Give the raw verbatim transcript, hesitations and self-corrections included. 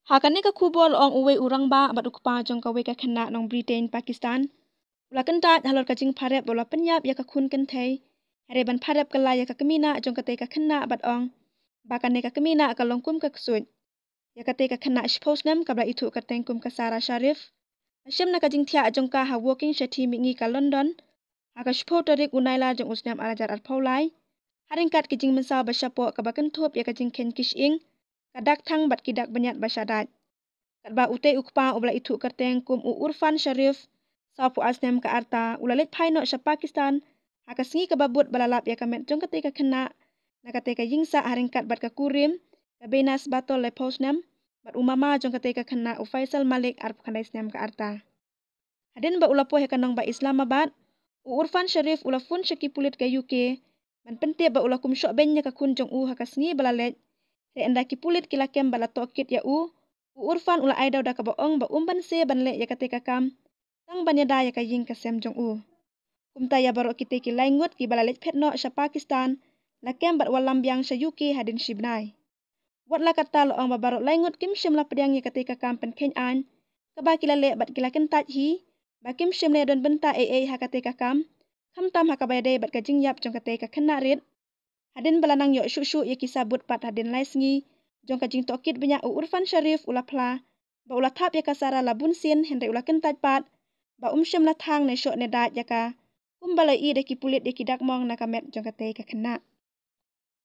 Ha kane ka khubor la ong uwei u rangbah bad u kpa jong kawei ka khynnah nong Britain Pakistan u la kyntait halor ka jingpharep ba u la pynïap ïa ka khun kynthei hynrei ban pharep kylla ïa ka kmie jong katei ka khynnah bad ong ba kane ka kmie ka long kum ka ksuid. Ïa katei ka khynnah shiphew snem kaba la ithuh kyrteng kum ka Sarah Sharif la shim na ka jingthiah jong ka ha Woking Shetty Mihngi ka London ha ka shiphew tarik u Nailar jong u snem ar hajar arphew lai ha ryngkat ki jingmynsaw ba shapoh kaba kynthup ïa ka jingkheiñ ki shyieng, ka dak thang bad ki dak bniat ba shah dait. Katba utei u kpa uba la ithuh kyrteng kum u Urfan Sharif, sawphew ar snem ka rta, u la leit phai noh sha Pakistan ha ka sngi kaba bud ba la lap ïa ka met jong katei ka khynnah na katei ka ïing sah ha ryngkat bad ka kurim, ka Beinaz Batul, laiphew snem, bad u mama jong katei ka khynnah, u Faisal Malik, arphew khyndai snem ka rta. Hadien ba u la poi ha ka nongbah Islamabad, u Urfan Sharif u la phone sha ki pulit ka U K ban pyntip ba u la kum shoh beiñ ïa ka khun jong u ha ka sngi ba la leit. Hynrei ynda ki pulit ki la kem bad la tohkit ïa u, u Urfan u la ai daw da kaba ong ba um banse ban leh ïa katei ka kam tang ban ïada ïa ka ïing ka sem jong u. Kumta ïa baroh kitei ki lai ngut kiba la leit phet noh sha Pakistan la kem bad wallam biang sha U K hadien shi bnai. Wat la katta, la ong ba baroh lai ngut kim shym la pdiang ïa katei ka kam pynkheiñ aiñ kaba ki la leh bad ki la kyntait hi ba kim shym la don bynta ei ei ha katei ka kam, khamtam ha kaba ïadei bad ka jingïap jong katei ka khynnah rit. Hadien ba la nang ïoh shuh shuh ïa ki sabut pat hadien lai sngi jong ka jingtohkit bniah, u Urfan Sharif u la phla ba u la thap ïa ka Sarah la bun sien hynrei u la kyntait pat ba um shym la thang ne shoh ne dait ïa ka, kumba la ïohi da ki pulit ïa ki dak mong na ka met jong katei ka khynnah.